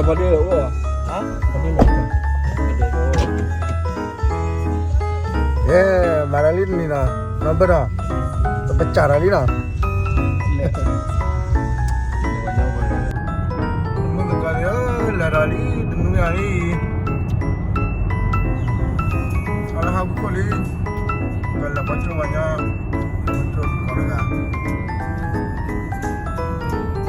ပှၤဒိၣ်လၢအိၣ်, ပှၤဒိၣ်လၢအိၣ်, အဲ မၤတၢ်လံတနံၤနီၤ, နီၢ်ဘၢၣ်ဒီး, ပစးတၢ်လံနီၤ, မုၢ်ကကီလံဧၢ, လၢာ်ဒီးလံ, တနွံဂၤလံ, အလၢဟးဖုခိၣ်လံ, ကလဲၤပှၤကၠိပှၤညီ, ကၠိကီတဂၤ, ညါအံၤ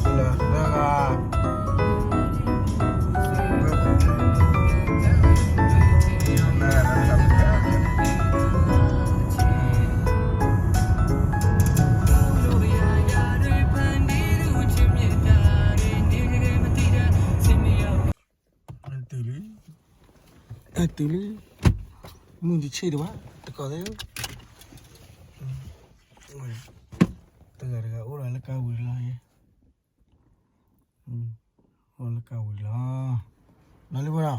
လဲၤ, လဲၤသၢဂၤ တုၤလံ, တုၤလံ, မုၢ်တဆ့ၣ်တဘၣ်, တကီၢ်သဲး, တဂၤတဂၤအိၣ်ဒီးလၢကါဝံၤလီၤ, အိၣ်လၢကါဝံၤလီၤ, လီၤလံ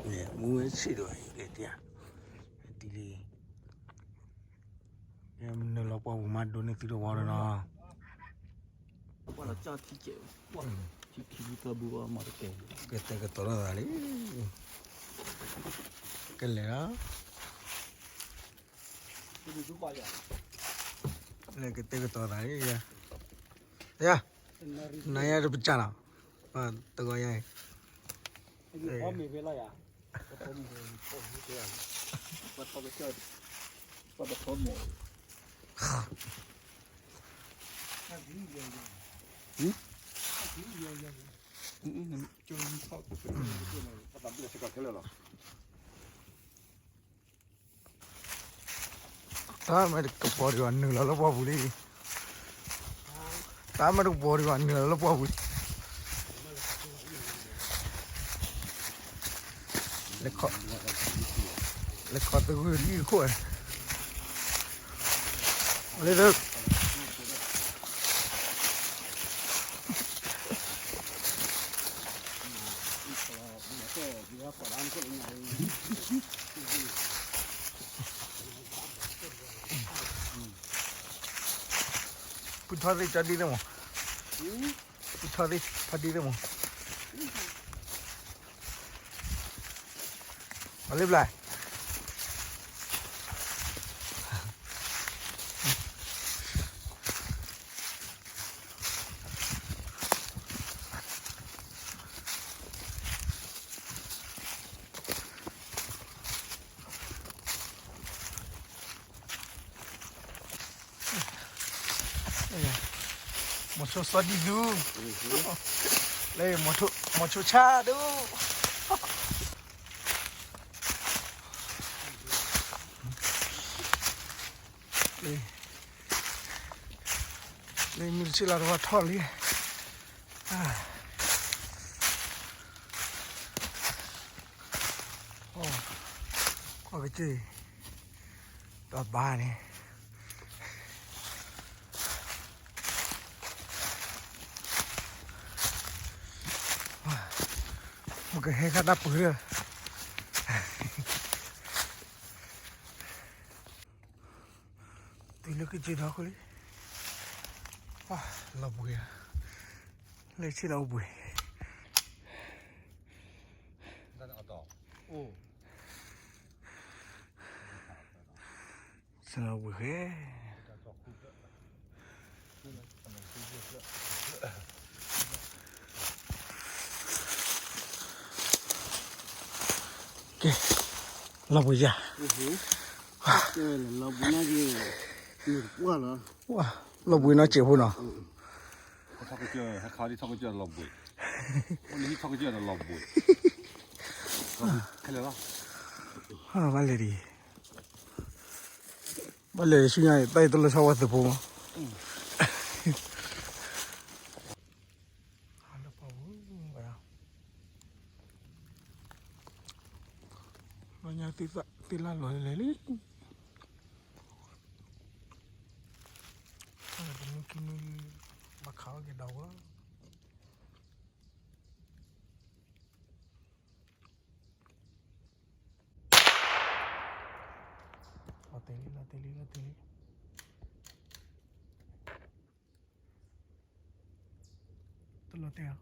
ဝဲဒီး, မုၢ်ဝဲဆ့ၣ်တဘၣ်, လဲၤတံၢ်, လဲၤတံၢ်လံ, မနုၤလီၤပှၢ်ပူၤမးဒိးန့ၢ်သုတဝီဒီးနီၤ, ပှၢ်လီၤကၠီထံကဲး, ထံခံဘုသၢဘုအမၤတကဲ, ကတဲာ်ကတီၤထီၣ်သးလံ, ကလဲၤလီၤ, လဲၤကတဲာ်ကတီၤသးလံ, ယၤ, နၤယၤတပစၢ်လီၤ, တဂီၤယၤအံၤ, တၢ်မ့ၢ်တကပီၤဒံးဘၣ်နုာ်လီၤလၢပှၢ်ပူၤလံ, တၢ်မ့ၢ်တကပီၤဒံးဘၣ်နုာ်လီၤလၢပှၢ်ပူၤလံ, လဲၤခီသဂၢၢ်လံတခိၣ်, လၢ ပုၢ်ထီၣ်သ့ၣ်ကၠီဒ်န့ၣ်မး, ပုၢ်ထီၣ်သ့ၣ်ကၠီဒ်န့ၣ်မး, အလံဘျါ မီၤဆိစီဒံဒူ, လၢမီၤဆိဆါဒူ, လၢမုၢ်တဆ့ၣ်လီၤတဝီထီၣ်လံ, ကွၢ်ကစၢၢ်, ဒီးဘါန့ၣ် ပကဟဲခါတၢ်ပှဲၤလၢ တုၤလၢကစၢၢ်ဒီခိၣ်လံ, လီၤဘှံးဧါ, လၢဆ့ၣ်နီၤအိၣ်ဘှံး, ဆ့ၣ်နီၤအိၣ်ဘှံးဃဲ, ကဲ, လီၤဘှံးယၤ, လီၤဘှံးနီၢ်စဲးဖိနီၤ, ဘၣ်လဲၤဒံး, ဘၣ်လဲၤဆူညါအံၤ တၢ်အံၤတလိၣ်ဆီဝဲသုးဖိမး, လၢညါသုသ့ၣ်လၢလီၤလဲၤလံ, တမုၢ်ခံမုၢ် ဘၣ်ခးအီၣ်က့ၤဒီးဝဲ လီၤတဲာ်လံ လီၤတဲာ်လံ လီၤတဲာ်လံ. လီၤတဲာ်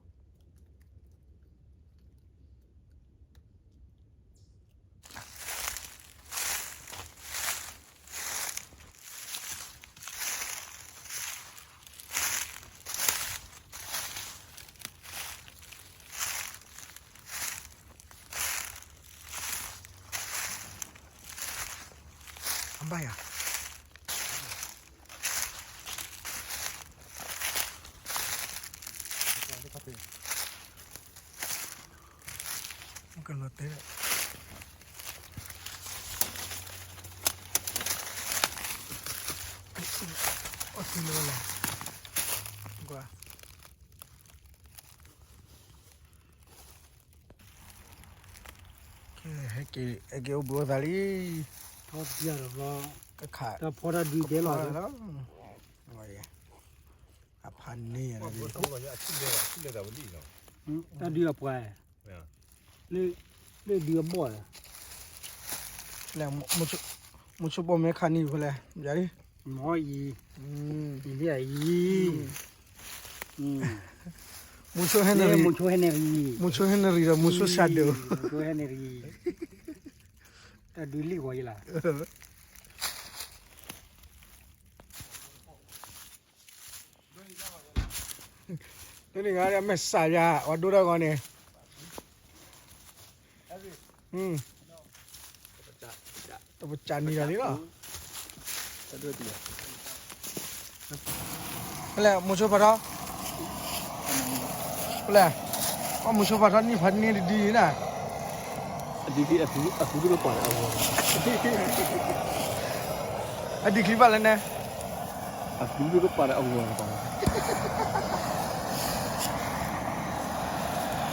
အဘၣ်ယၤ ကလီၤတဲာ် အီၣ်ထံလၢဝဲလဲၣ် ကွၢ် ကဲ ဟဲက့ၤ ဟဲက့ၤအိၣ်ဘှံးအိၣ်သးလံ ထီၣ်ပျၢ်ဒီးဘျီ ကခး တၢ်ဖီတၢ်ဒုးဒဲးလီၤ ဖီလီၤ အဖးန့ၢ် တၢ်ဒုးအပှၤ လၢ လၢဒုးအဘီၣ် လဲၣ် မူဆိဘီၣ်မ့ၢ်ခးန့ၢ်ဖဲလဲၣ် ယၤလံ မ့ၢ်အံၤ မ့ၢ်အံၤ မူဆိဟဲနရံ မူဆိဟဲနရံ မူဆိဟဲနရံဒီး မူဆိစၢ်ဒိး မူဆိဟဲနရံ တၢ်ဒုးလံၣ်ဂီၤယလၢ တန့ၣ်ဂၤအမဲာ်စးယၤ အီၤဒိတၢ်ဂီၤန့ၣ် တပစးနံၤဒီးလံလီၤ ဖဲလဲၣ် မူဆိဖးထီ ဖဲလဲၣ် အမူဆိဖးထီန့ၢ်ဖးန့ၢ်တဒုအံၤနၤ အဒုးကပာ်လၢအဂီၢ် အဒုးချံဘၣ်လၢန့ၣ် အဒုးကပာ်လၢအဂီၢ်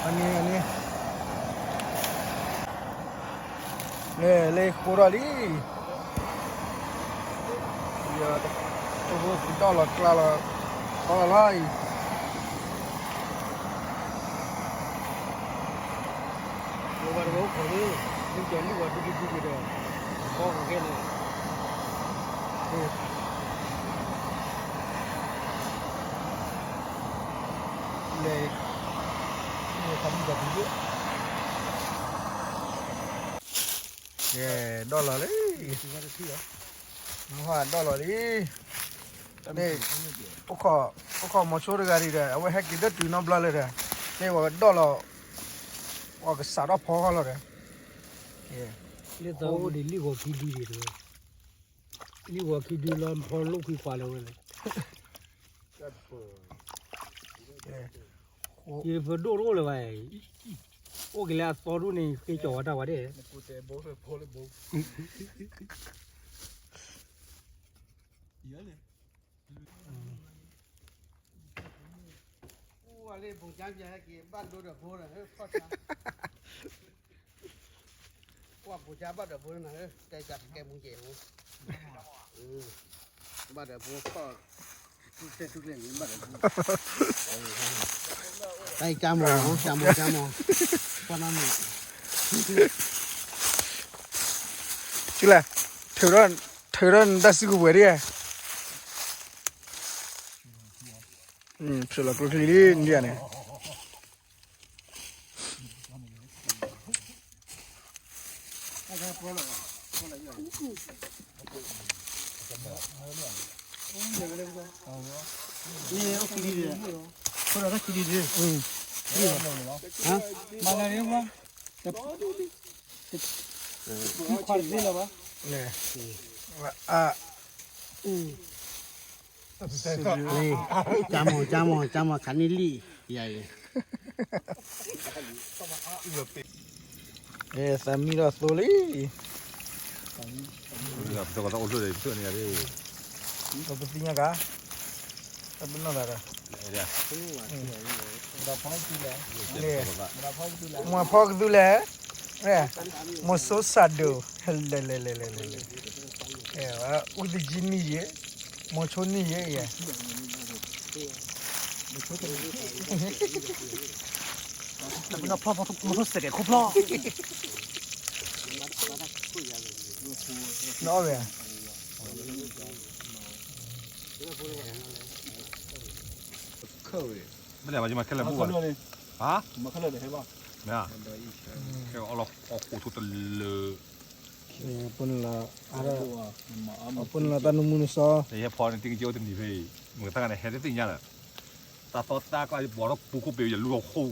အန့ၣ် အန့ၣ် လဲၤ လဲၤဃိထီၣ်လံ ယတဖိသံးဒီၣ်လီၤကျါလီၤ ခီလီၤလီၤအံၤ ဝဲဘၣ်တဝဲအိၣ်ခိးလၢ လၢကၠီၤလံၣ်ဝဲဒူဒူဒူက့ၤဒီး ဘီကကဲန့ၣ် လဲၤ လဲၤခးမုၢ်ကီၤပူၤ ကဲ ဒီၣ်လီၤလံ ဒီၣ်လီၤလံ န့ၣ် အိၣ်ခိး အိၣ်ခိးမီၤဆိတဂၤဒံးဒီး အဝဲဟဲက့ၤဒီးတုၤနီတဘျီလၢဒီး န့ၣ်ဝဲဒီၣ်လီၤ ဝဲကစးထီၣ်ဖီဃီလီၤဒီး လၢသးအိၣ်ဒံးလံၣ်ဂီၤခံဒုဒံးတဝဲ လံၣ်ဂီၤခံဒုလီၤဖီလိၣ်ခွံခွါလၢဝဲလဲၣ် ယပဒိၣ်တအိၣ်လၢၤဘၣ် အိၣ်က့ၤလၢအသီဒိၣ်န့ၣ် ဃ့ကၠီၤဝဲတၢ်ဝဲဒၣ် လၢဘိၣ်ကၠါပျၢၤဟဲက့ၤ ဘၣ်ဒိဒီးဘိဒီး ထီၣ်ဆါ ကွၢ်ဘိၣ်ကၠါဘၣ်ဒီးဘိနၤ တဲကၢ်ကဲမူကဲမူ ဘၣ်ဒီးဘိခီၣ် ထူကျဲထူကျဲန့ၣ် ဘၣ်ဒီးဘိ တၢ်ကၢ်မီၤ ကၢ်မီၤ ကၢ်မီၤ ကွၢ်နီၤန့ၣ် ကလဲၣ် ထုးထီၣ် ထုးထီၣ်နတၢ်စုကဝဲၤဒ် ဖျိလီၤကျိချံလံ ဒ်န့ၣ် မၤလၢန့ၣ် ခွါတသ့လၢၤဘၣ် ကၢ်မီၤ ကၢ်မီၤ ကၢ်မီၤ ခးန့ၢ်လံၣ် ယၤအံၤ သးမံဒီးသိလံ ပသ့ၣ်ညါက တၢ်ပနီၣ်သးဒီး မွၤဖီကသူလဲၣ် မွၤဖီကသူလဲၣ် မီၤစိစၢ်ဒိၣ် လဲၤလဲၤလဲၤလဲၤလဲၤလဲၤ အူသယံနံၣ်ယဲ မီၤဆိနံၣ်ယဲယဲ မီၤဆိစဲးကဲးခိၣ်ဖျီၣ် နအီၣ်ဝဲ ခၢၣ်ဝဲ မ့ၢ်လဲၣ် ပှၤယမၤခဲလၢာ်မူဘၣ်, ဟါ, မ့ၢ်, ခဲအီလီၤအီၣ်ဃိးထိတလၢာ်, ပနလီၤ, ပနလီၤတၢ်နမူနစီ, ယဟဲဖီန့ၣ် တံကစ့အိၣ်တနံၤဖဲအံၤ, မုၢ်သၣ်ဂၤန့ၣ် ဟဲတသ့ၣ်ညါလၢ, တၢ်သီတၢ်ကျါယပှၤထီၣ်ပူခိၣ်ပ့ၤယလူၤအီၣ်ဃိ,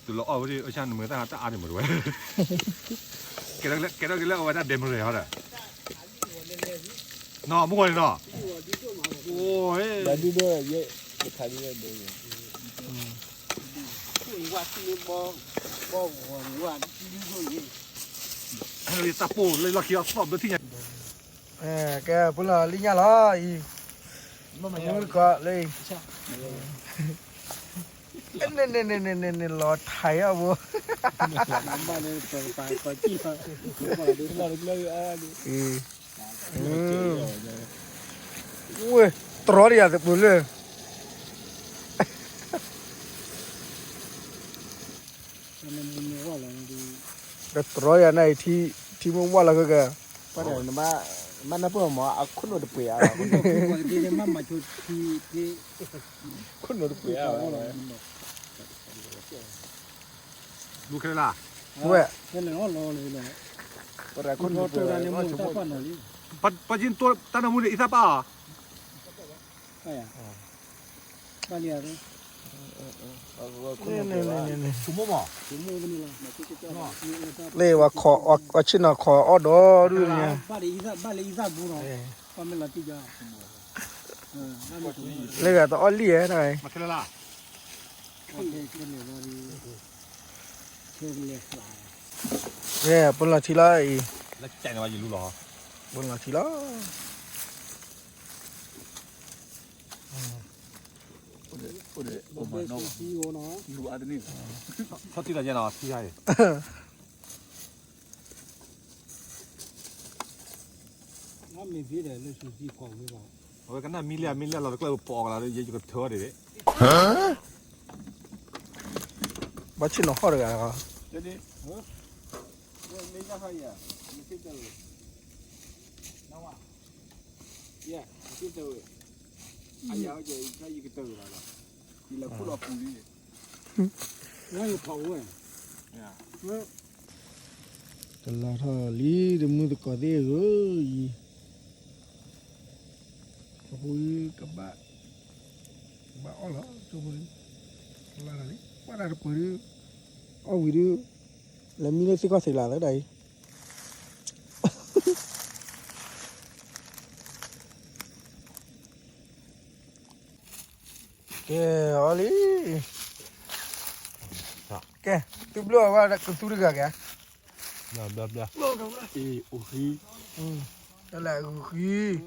တုၤလီၤအီၣ်ဝဲဒၣ် အဆၣ်နမုၢ်သၣ်ဂၤတၢ်အါန့ၣ်မ့ၢ်တဝဲ, ကဲထီၣ်က့ၤလၢအဝဲဒၣ်ဒဲမုၢ်ရဲၣ်ဟီဒီး နီၢ် မုၢ်ဂီၤန့ၣ်နီၢ်, အိၣ်, တၢ်ပိၢ်လၢလီၢ်ခံအသီၣ်ဘျၢထံၣ်ညါ, ကဲပူၤလီၤလံညါလီၤအံၤ, မုၢ်ကီးလၢအံၤ, န့ၣ်န့ၣ်န့ၣ်န့ၣ်န့ၣ် လီၤထးအီၤဘိ, ဝဲတြီဒံးယၤသပၢၤလၢ ကတြီယၤန့ၣ်အံၤ ထံမ့ၢ်ဝါလီၤကကဲ, မ့ၢ်နၢ်ပၢၢ်မ့ၢ်အခိၣ်နူာ်တပှ့ၤဧါ, ခိၣ်နူာ်တပှ့ၤဧါ, ဝဲ, ပှၤကတိၤတၢ်နၢမူန့ၣ် အံသၣ်ပၢ်ဧါ, လၢပှၤဆ့ၣ်နီၤခိးအီၣ်ဒီးဒုးန့ၣ်, လၢဂၤတအီၣ်လံဧါ, ပလီၤထံလီၤအံၤ, ပလီၤထံလီၤ, ထီၣ်တံၢ်လီၤယဲနီၤ, ထံဂၤအံၤ, အဝဲကနၣ်မံလၢအမံလၢအလီၤတကျၢၢ်ပီၤကလါဒီး ယကထၢဒံး, ဘၣ်ဆ့ၣ်နီၤဟီၣ်တဂၤ, တလါထီၣ်လံ တမုၢ်သကိးသ့ၣ်ဧၢ, အဃိကဘၣ်, ကဘၣ်အီၣ်လီၤ, လါလံ, ကွၢ်တၢ်တပှဲၤဒုး, အီၣ်ဝံၤဒုး, လဲၤမံလၢသ့ၣ်ခီၣ်ထံးလၢ်သဒၣ်အံၤ ကဲ, အီလံ, ကဲ, သုဘျုးအဝဲကသူတဂၤကဲ, ဘျၢဘျၢဘျၢ, အ့ၣ်, အိၣ်ဃံ, တၢ်လဲၤအဂုၤဃံ,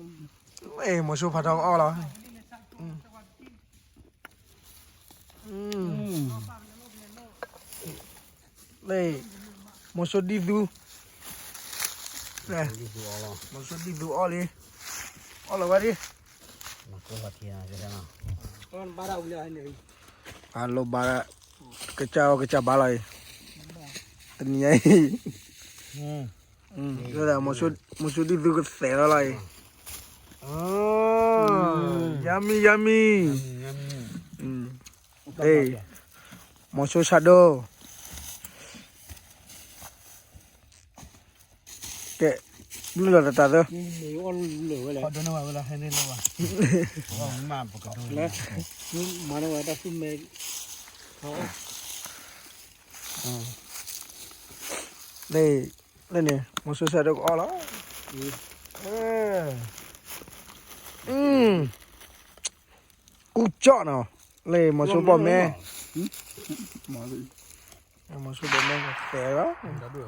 အ့ၣ်, မိၤဆိဖးထီကအီၣ်လီၤ, လၢ, မိၤဆိဒံသူ, မိၤဆိဒံသူအီၣ်လံ, အီၣ်လီၤဝဲဒၣ်, အလိၣ်ဘါ, ကစၢ်အီၣ်ကစၢ်ဘါလီၤအံၤ, တနံၤညါအံၤ, မိၤဆိဒံသူကသဲးလီၤလီၤအံၤ, yummy yummy, မိၤဆိဆၣ်ဒိၣ် ကဲ, ဘျုးလီၤတတၤသၢ, လၢန့ၣ် မိၤဆိဆၣ်ဒိၣ်ကအီၣ်လီၤ, ကူကၠီၣ်နီၤ, လၢမိၤဆိဘီၣ်မဲ, မိၤဆိဘီၣ်မဲကသဲးလီၤ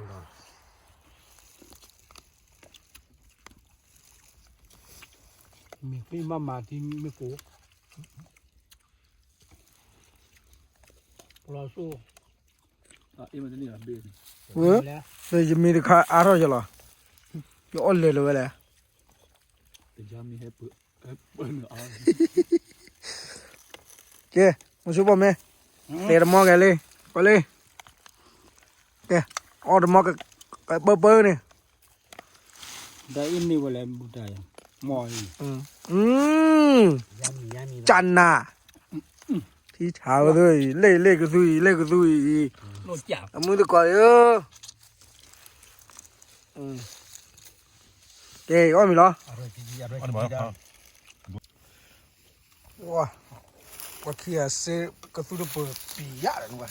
မ့ၢ်သ့မၤမၤထံမ့ၢ်ကိး, လီၤစိ, ဝဲ, ယမ့ၢ်တခါအါထီၣ်ယလီၤ, ယအီၣ်လဲၤလၢၤဝဲလဲၣ်, ကဲ, မိၤဆိဘီၣ်မဲ, သဲးတမီကဲလံ, ကွၢ်လံ, ကဲ, အီၣ်တမီကပၢပၢန့ၣ်, ဒီးအံၤမ့ၢ်ဝဲလဲၣ်, မ့ၢ်, ကနၤ, က ထံဆးဝဲသ့ၣ်အံၤ လ့ၣ်လ့ၣ်ကသူအံၤ လ့ၣ်ကသူအံၤ, အမုၢ်သကိးဧၢ, ကဲ အီၣ်မ့ၤလီၤ, ပှၤခံဂၤစ့ ကသူတပၢၤပံၤယၣ်လီၤ,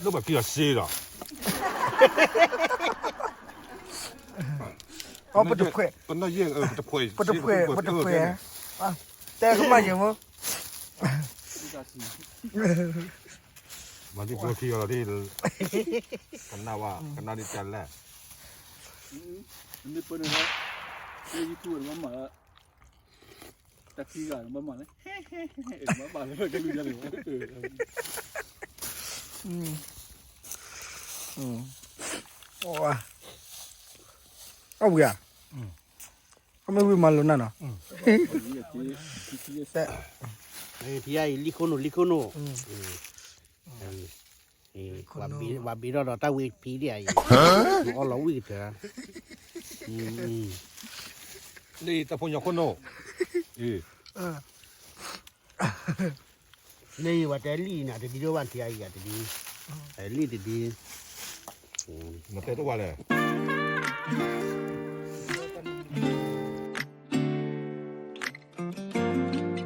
လၢပှၤခံဂၤစ့လီၤ, အီ ပတဖှဲး, ပတဖှဲး, ပတဖှဲး, တဲကမၣ်ယဲၢ်ဖိ မၤဒ်ပှၤခံဂၤလီၤဒ်, ကနၣ်ဝဲ ကနၣ်ဒ်တၢ်လဲၣ်, မ့ၢ်ပၢန့ၣ်လီၤ, လၢ YouTube န့ၣ် ဘၣ်မၤလၢ, တၢ်ခံဂၤန့ၣ် ဘၣ်မၤလၢ, ဘၣ်ဘၣ်လၢကလူၤယါန့ၣ်, အဝံၤဧါ, အမ့ၢ်ဝံၤမၤလိာ်နၢ်နီၤ, ဖံအံၤ လံခိၣ်နူာ် လံခိၣ်နူာ်, ပှၤဘ့ထီၣ်ဒီးတၢ်ဝံဖံဒ်အံၤ, အီလီၤဝံၣ်ကတၢၢ်, လၢတၢ်ဖိညီခိၣ်နူာ်, လၢပှၤတဲလံၣ်န့ၣ် တဒ်ဒိၣ်ဘၣ်ထံအံၤတဒ်, လံၣ်တဒ်, မတဲတဝါလဲၣ်